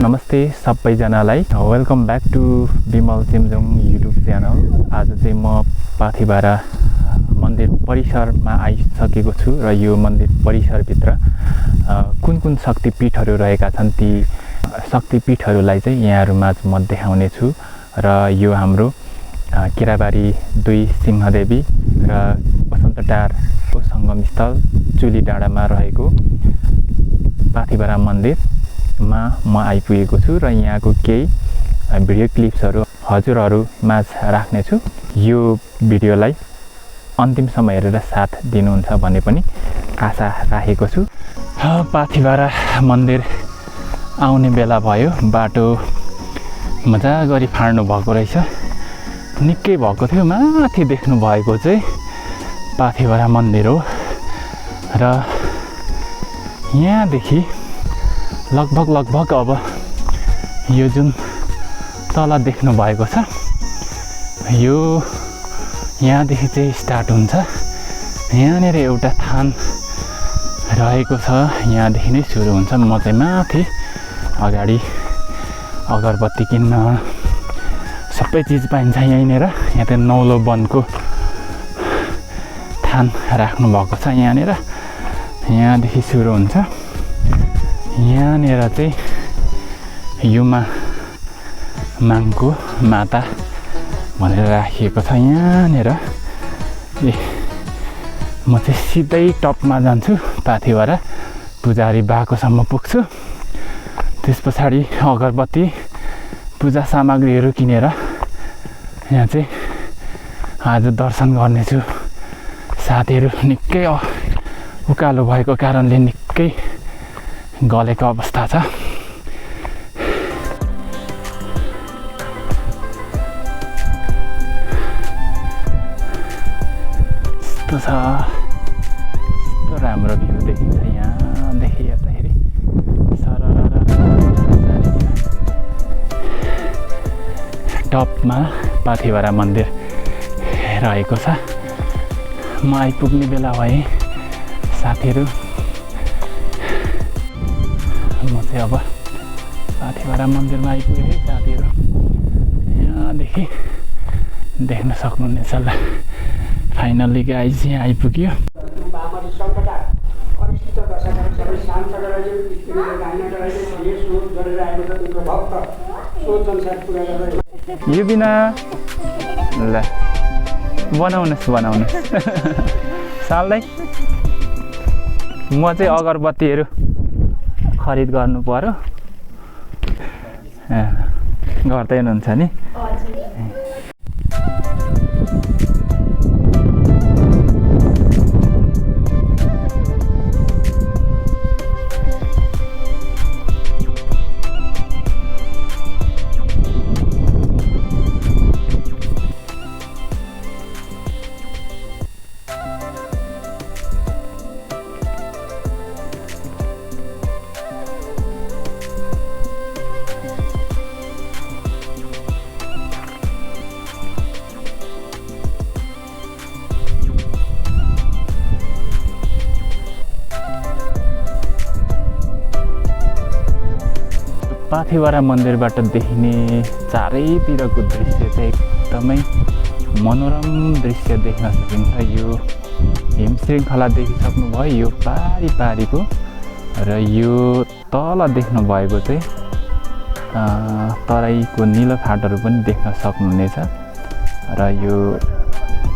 नमस्ते सबैजनालाई welcome back to Bimal Chemjong YouTube channel. आज चाहिँ म पाथिभरा मन्दिर परिसरमा आइसकेको छु र यो मन्दिर परिसरभित्र कुन कुन शक्तिपीठहरू रहेका छन् ती शक्तिपीठहरूलाई चाहिँ यहाँहरूमा म देखाउने छु। र यो हाम्रो केराबारी 2 सिंहदेवी र बसन्तटारको सङ्गमस्थल चुली डाँडामा रहेको पाथिभरा मन्दिरमा म आइपुगेको छु र यहाँको केही भिडियो क्लिप्सहरू हजुरहरू माझ राख्नेछु। यो भिडियोलाई अन्तिमसम्म हेरेर साथ दिनुहुन्छ भन्ने पनि आशा राखेको छु। पाथिभरा मन्दिर आउने बेला भयो, बाटो मजा गरी फाड्नु भएको रहेछ, निकै भएको थियो। माथि देख्नु भएको चाहिँ पाथिभरा मन्दिर हो र यहाँदेखि लगभग अब यो जुन तल देख्नु भएको छ यो यहाँदेखि चाहिँ स्टार्ट हुन्छ। यहाँनिर एउटा थान रहेको छ, यहाँदेखि नै सुरु हुन्छ। म चाहिँ माथि अगाडि अगरबत्ती किन्न सबै चिज पाइन्छ यहीँनिर। यहाँ त नौलो वनको थान राख्नु भएको छ यहाँनिर, यहाँदेखि सुरु हुन्छ। यहाँनिर चाहिँ युमा माङको माता भनेर राखिएको छ यहाँनिर। म चाहिँ सिधै टपमा जान्छु, पाथिभरा पुजारी बाकोसम्म पुग्छु। त्यस पछाडि अगरबत्ती पूजा सामग्रीहरू किनेर यहाँ चाहिँ आज दर्शन गर्नेछु। साथीहरू निकै उकालो भएको कारणले निकै गलेको अवस्था छ। यस्तो छ, यस्तो राम्रो भ्यू देखिन्छ यहाँदेखि हेर्दाखेरि। टपमा पाथिभरा मन्दिर रहेको छ। म आइपुग्ने बेला भए साथीहरू। म चाहिँ अब पाथिभरा मन्दिरमा आइपुगेँ है साथीहरू। यहाँदेखि देख्न सक्नुहुनेछ ल। फाइनल्ली गाइज यहाँ आइपुग्यो। यो बिना ल बनाउनुहोस् साल्दै म चाहिँ अगरबत्तीहरू खरिद गर्नु पर्यो। गर्दै हुनुहुन्छ नि? पाथिभरा मन्दिरबाट देखिने चारैतिरको दृश्य चाहिँ एकदमै मनोरम दृश्य देख्न सकिन्छ। यो हिम श्रृङ्खला देखिसक्नुभयो, यो पारीको र यो तल देख्नु भएको चाहिँ तराईको निलो फाँटहरू पनि देख्न सक्नुहुनेछ र यो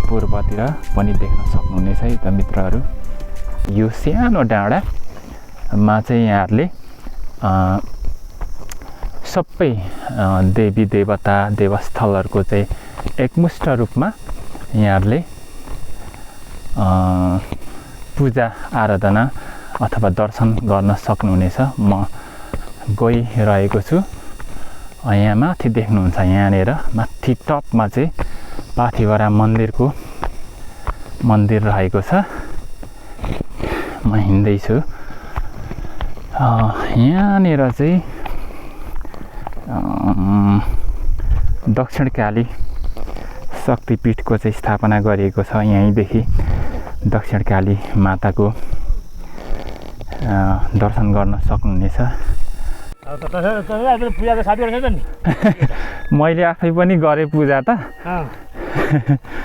पूर्वतिर पनि देख्न सक्नुहुनेछ है त मित्रहरू। यो सानो डाँडामा चाहिँ यहाँहरूले सबै देवी देवता देवस्थलहरूको चाहिँ एकमुष्ट रूपमा यहाँहरूले पूजा आराधना अथवा दर्शन गर्न सक्नुहुनेछ। म गइरहेको छु। यहाँ माथि देख्नुहुन्छ, यहाँनिर माथि टपमा चाहिँ पाथिभरा मन्दिर रहेको छ। म हिँड्दैछु। यहाँनिर चाहिँ दक्षिणकाली शक्तिपीठको चाहिँ स्थापना गरिएको छ। यहीँदेखि दक्षिणकाली माताको दर्शन गर्न सक्नुहुनेछ। पूजा त साथीहरू छ नि मैले आफै पनि गरेँ पूजा त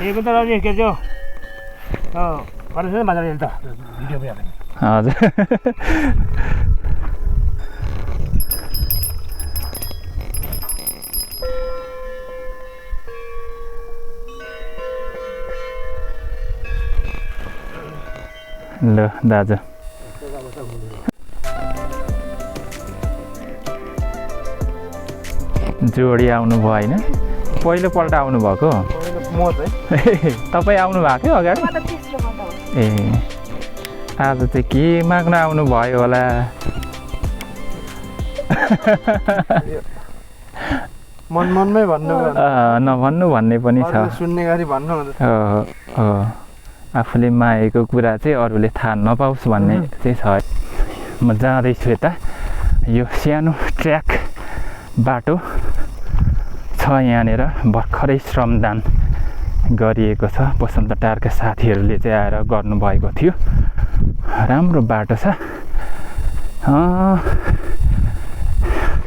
यही पनि त रहने के थियो मजाले त भिडियो पनि हजुर ल दाजु जोडी आउनुभयो होइन पहिलोपल्ट आउनुभएको म चाहिँ तपाईँ आउनु भएको थियो अगाडि ए आज चाहिँ के माग्न आउनुभयो होला मनमै भन्नु नभन्नु भन्ने पनि छ सुन्ने गरी भन्नु आफूले मागेको कुरा चाहिँ अरूले थाहा नपाओस् भन्ने चाहिँ छ म जाँदैछु यता यो सानो ट्र्याक बाटो छ यहाँनिर भर्खरै श्रमदान गरिएको छ बसन्त टारका साथीहरूले चाहिँ आएर गर्नुभएको थियो राम्रो बाटो छ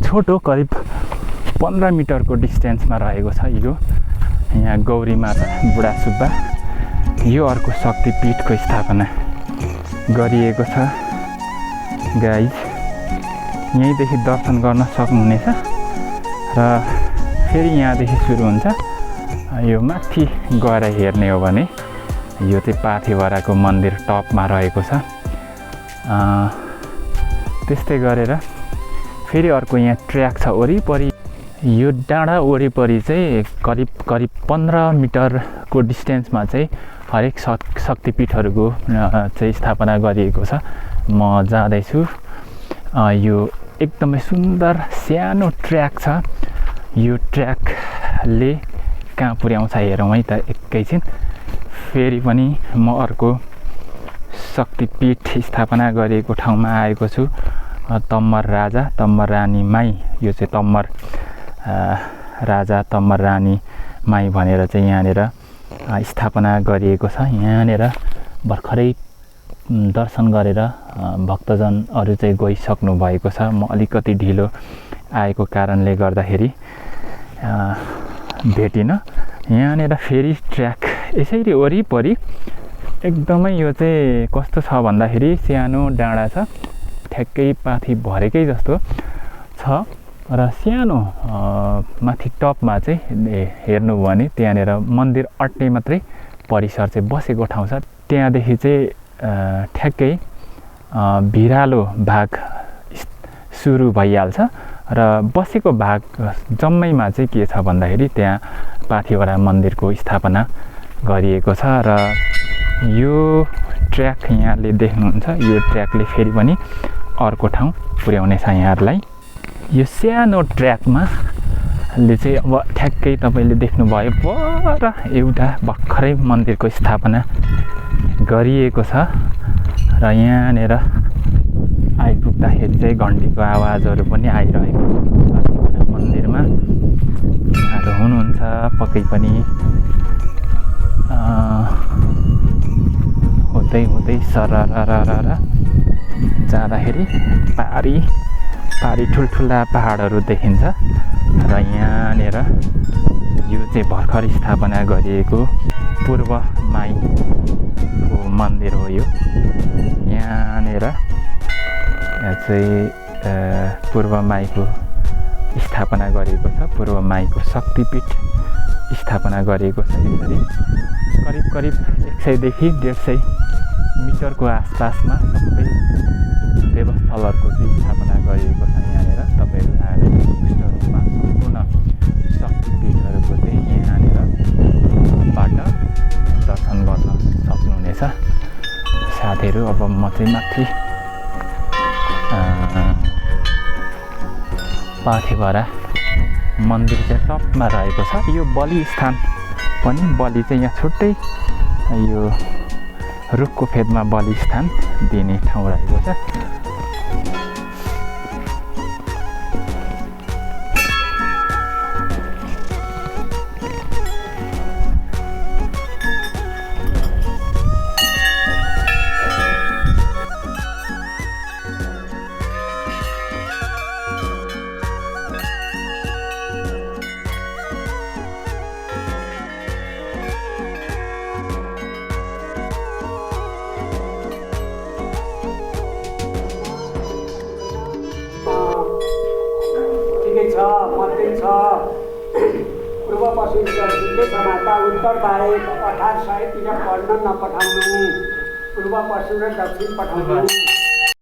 छोटो करिब 15 मिटरको डिस्टेन्समा रहेको छ यो यहाँ गौरी माता बुढा सुब्बा यो अर्को शक्तिपीठको स्थापना गरिएको छ गाइज यहीँदेखि दर्शन गर्न सक्नुहुनेछ र फेरि यहाँदेखि सुरु हुन्छ यो माथि गएर हेर्ने हो भने यो चाहिँ पाथिभराको मन्दिर टपमा रहेको छ त्यस्तै गरेर फेरि अर्को यहाँ ट्र्याक छ वरिपरि यो डाँडा वरिपरि चाहिँ करिब 15 मिटरको डिस्टेन्समा चाहिँ हरेक शक्तिपीठहरूको चाहिँ स्थापना गरिएको छ म जाँदैछु यो एकदमै सुन्दर सानो ट्र्याक छ यो ट्र्याकले कहाँ पुर्याउँछ हेरौँ है त एकैछिन फेरि पनि म अर्को शक्तिपीठ स्थापना गरिएको ठाउँमा आएको छु तम्मर राजा तम्मर रानी माई यो चाहिँ तम्मर राजा तम्मर रानी माई भनेर चाहिँ यहाँनिर स्थापना गरिएको छ यहाँनिर भर्खरै दर्शन गरेर भक्तजनहरू चाहिँ गइसक्नु भएको छ म अलिकति ढिलो आएको कारणले गर्दाखेरि भेटिनँ यहाँनिर फेरि ट्र्याक यसरी वरिपरि एकदमै यो चाहिँ कस्तो छ भन्दाखेरि सानो डाँडा छ ठ्याक्कै पाथी भरेकै जस्तो छ र सानो माथि टपमा चाहिँ हेर्नुभयो भने त्यहाँनिर मन्दिर अट्ने मात्रै परिसर चाहिँ बसेको ठाउँ छ त्यहाँदेखि चाहिँ ठ्याक्कै भिरालो भाग सुरु भइहाल्छ र बसेको भाग जम्मैमा चाहिँ के छ भन्दाखेरि त्यहाँ पाथिभरा मन्दिरको स्थापना गरिएको छ र यो ट्र्याक यहाँले देख्नुहुन्छ यो ट्र्याकले फेरि पनि अर्को ठाउँ पुर्याउनेछ यहाँहरूलाई यो सानो ट्र्याकमा चाहिँ अब ठ्याक्कै तपाईँले देख्नुभयो पर एउटा भर्खरै मन्दिरको स्थापना गरिएको छ र यहाँनिर आइपुग्दाखेरि चाहिँ घन्टीको आवाजहरू पनि आइरहेको छ मन्दिरमा उहाँहरू हुनुहुन्छ पक्कै पनि हुँदै सरर जाँदाखेरि पारी ठुल्ठुला पहाडहरू देखिन्छ र यहाँनिर यो चाहिँ भर्खर स्थापना गरिएको पूर्व माईको मन्दिर हो यो यहाँनिर चाहिँ पूर्व माईको स्थापना गरिएको छ पूर्व माईको शक्तिपीठ स्थापना गरिएको छ यसरी करिब 100 देखि 150 मिटरको आसपासमा सबै देवस्थलहरूको चाहिँ स्थापना गरिएको छ यहाँनिर तपाईँहरू आएर उत्कृष्ट रूपमा सम्पूर्ण शक्तिपीठहरूको चाहिँ यहाँनिरबाट दर्शन गर्न सक्नुहुनेछ साथीहरू। अब म चाहिँ माथि पाथिभरा मन्दिर चाहिँ टपमा रहेको छ। यो बलि स्थान पनि बलि चाहिँ यहाँ छुट्टै यो रुखको फेदमा बलि स्थान दिने ठाउँ रहेको छ। के समाता उत्तर बाहेक 1800 तिर पढ्न नपठाउनु पूर्व पश्चिम र दक्षिण पठाउनु